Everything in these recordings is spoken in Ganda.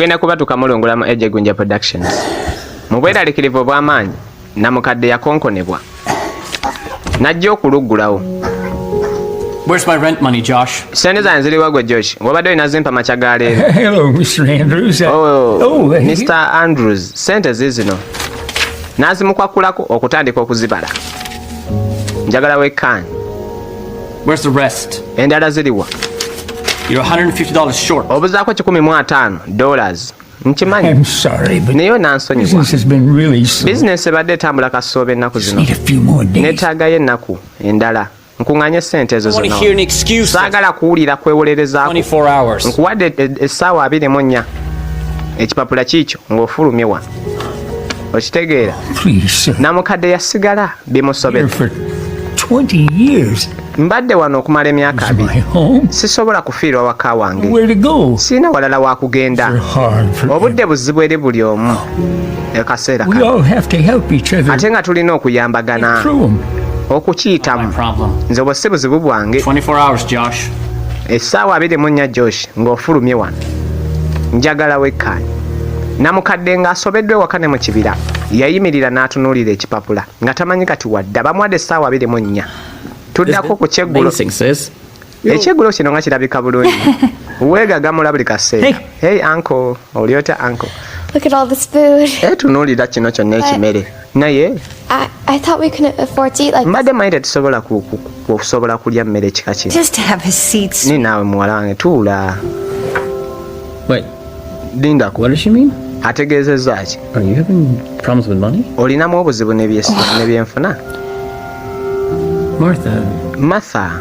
Tugenda kuba tukamulungula mu AJ Gunja Productions. Mu bweraliikirivu obw'amaanyi, namukadde yakonkonebwa n'ajja okuluggulawo. Where's my rent money, Josh? Sente zange ziriwa gwe Josh? Wabadde olina zimpa makya ga leero. Hello, Mr. Andrews. Oh, Oh, hey. Mr Andrews, sente ziizino. N'azimukwakulako okutandika okuzibala. Njagala wekkaanye. Where's the rest? Endala ziriwa? You're $150 short. Obuzaako $150, nkimanyi. I'm sorry, but Naye onansonyiwa. business has been really slow. Bizinesi ebadde etambula kasooba ennaku Just zino. need a few more days. Neetaagayo ennaku endala nkuŋŋaanye sente ezo I want to zonna. hear an excuse. Saagala kuwulira kwewolerezaako. 24 hours. Nkuwadde essaawa 24. Ekipapula kiikyo ng'ofulumye wano, okitegeera? Please, sir. Namukadde yasigala Here bimusobedde. for 20 years. Mbadde wano okumala emyaka It's 20. my home. Sisobola kufiirwa waka wange. Where to go? Sirina walala wakugenda. They're hard for Obudde buzibu eri buli omu akaseera We kano. all have to help each other Ate nga tulina okuyambagana through 'em. okukiyitamu. My problem. Nze bwe si buzibu bwange. 24 hours, Josh. Essaawa 24, Josh, ng'ofulumye wano. Njagala wekkaanye. Namukadde ng'asobeddwa ewaka ne mu kibira, yayimirira n'atunuulira ekipapula nga tamanyi kati wadda. Bamuwadde essaawa 24. Tuddako ku kyeggulo. Amazing, sis. Ekyeggulo kino nga kirabika bulungi. Weegagamula buli kaseera. Hey. Hey, uncle, oli otya, uncle? Look at all this food. Tunuulira kino kyonna ekimere, naye I thought we couldn't afford to eat like mbadde manyi tetusobola kusobola kulya mmere ekika kino. Just have a seat. Ni naawe muwala wange, tuula. Wait, Lindako. what does she mean? Ategeezezza ki? Are you having problems with money? Olinamu obuzibu n'ebyenfuna? Martha, Martha,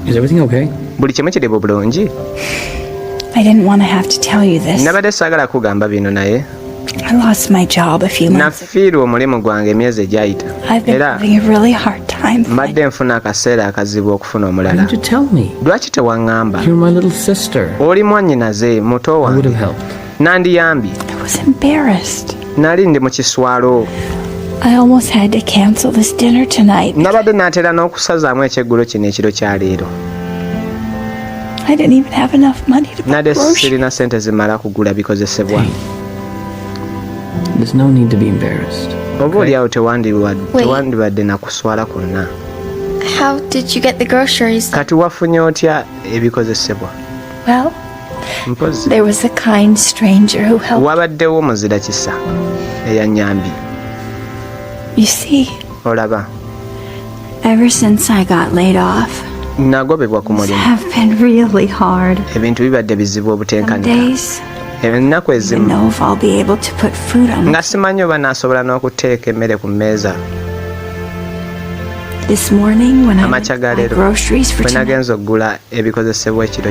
is everything okay? buli kimu kiri bulungi? I didn't want to have to tell you this. Nabadde saagala kugamba bino, naye I lost my job a few months ago. nafiirwa omulimu gwange emyezi egyayita. I've been Era having a really hard time. Mbadde nfuna akaseera akazibu okufuna Why omulala. didn't you tell me? Lwaki tewaŋŋamba? You're my little sister. Oli mwannyinaze muto I would wange. have helped. Nandiyambye. I was embarrassed. Nali ndi mu kiswalo. I almost had to cancel this dinner tonight. Nabadde naatera n'okusazaamu ekyeggulo kino ekiro kya leero. I didn't even have enough money to buy Nadde groceries. sirina sente zimala kugula bikozesebwa. Hey. There's no need to be embarrassed. Oba oliawo Wait. tewandibadde nakuswala kwonna. How did you get the groceries? Kati wafunye otya ebikozesebwa? Well, Mpozi there was a kind stranger who helped. Wabaddewo muzira kisa eyanyambye. You see, Olaba, ever since I got laid off, nagobebwa ku mulimu, have been really hard. Ebintu bibadde bizibu Some obutenkanika. days, Ennaku I ezimu know if I'll be able to put food on nga simanyi oba naasobola n'okuteeka emmere ku mmeeza. This morning when I went Amakya to ga buy leero groceries for bwe tonight, nagenza okugula ebikozesebwa ekiro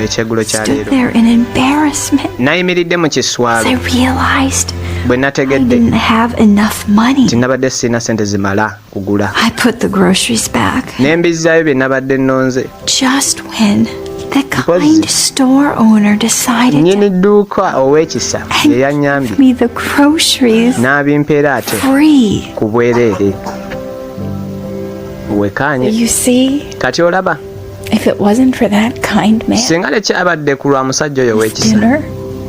ekyeggulo kya stood leero, there in embarrassment nayimiridde mu as kiswalo I realized bwe I nategedde didn't have enough money. nti nabadde sirina sente zimala kugula. I put the groceries back Ne mbizzaayo bye nabadde nnonze. Just when the Mpozi kind store owner decided to nnyini dduuka ow'ekisa ye yannyambye give me the groceries n'abimpeera ate free. Ku bwereere. Wekaanye. You see, Kati olaba, if it wasn't for that kind man, singa tekyabadde ku lwa musajja oyo this ow'ekisa, dinner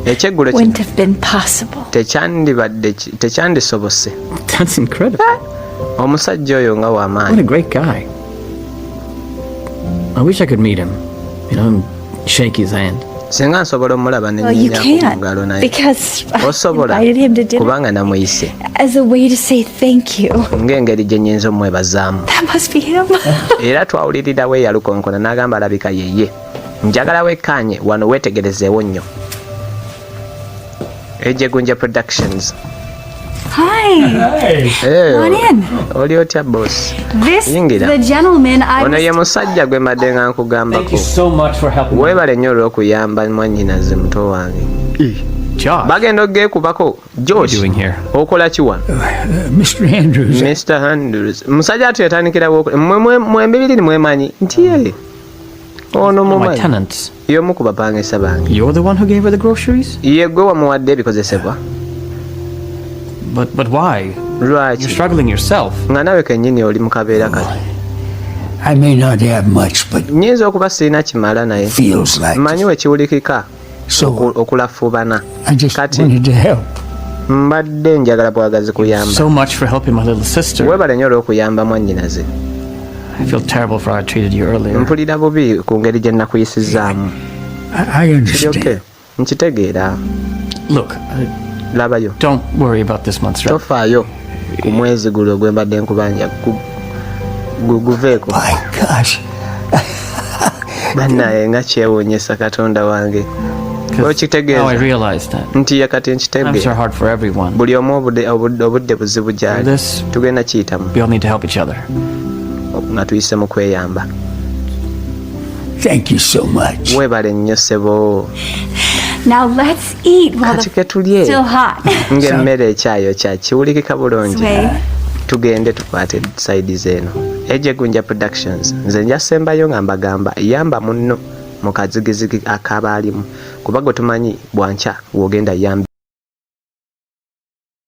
ekyeggulo kino wouldn't have been possible. Tekyandisobose. That's incredible. Omusajja oyo nga What w'amaanyi. a great guy. I wish I could meet him and shake his hand. Singa nsobola omulaba Well, you nenyinyako mu can't ngalo naye. because I Osobola invited him to dinner kubanga namuyise as a way to say thank you. Ng'engeri gye nnyinza omwebazaamu. That must be him. Era twawulirirawo eyalukonkona n'agamba alabika yeye. Njagala wekkaanye wano, weetegerezeewo nnyo. AJ Gunja Productions. Hi. Hi. Eh, Come on in. Oli otya, boss? This Yingira. the gentleman I Ono ye was musajja gwe mbadde nga Thank nkugambako. you so much for helping me. Weebale nnyo olw'okuyamba mwannyinaze muto wange. Josh, Bagenda okugeekubako. what are Josh, you doing here? Okola ki wano? Mr. Andrews, Mr Andrews, musajja atu yatandikirawo mwembi bibiri mwemanyi nti ye ono One of my mumanyi. tenants. Y'omu ku bapangisa bange. You're the one who gave her the groceries? Ye gwe wamuwadde ebikozesebwa? But why? You're Lwaki, struggling yourself. Nga nawe kennyini oli mu kabeera kati? I may not have much, but Nnyinza okuba sirina kimala, naye feels like mmanyi wekiwulikika. So Okulafuubana. I just Kati wanted to help. Mbadde njagala bwagazi kuyamba. So much for helping my little sister. Weebale nnyo olw'okuyamba mwannyinaze. I feel terrible for how I treated you earlier. Mpulira bubi ku ngeri gye nakuyisizaamu. I Kiri understand. okay, nkitegeera. Look, Labayo, don't worry about this month's rent. Tofaayo ku mwezi gulo gwe mbadde nkubanja, guveeko. My gosh. Bannaye, nga kyewuunyisa, Katonda wange. 'Cause now I Okitegeeza realize that nti ye kati times are nkitegeera hard for everyone. buli omu obudde buzibu gyali. Tugenda kiyitamu We all need to help each other. Nga tuyise mu kweyamba. Thank you so much. Weebale nnyo, ssebo. Now let's eat while Kati the ke tulye still hot. ng'emmere ekyayokya, kiwulikika bulungi. Sway. Tugende tukwate side zeeno. Ejegunja Productions, nze njasembayo nga mbagamba, yamba munno mu kazigizigi akabaalimu, kuba gwe tumanyi bwankya wogenda yamba.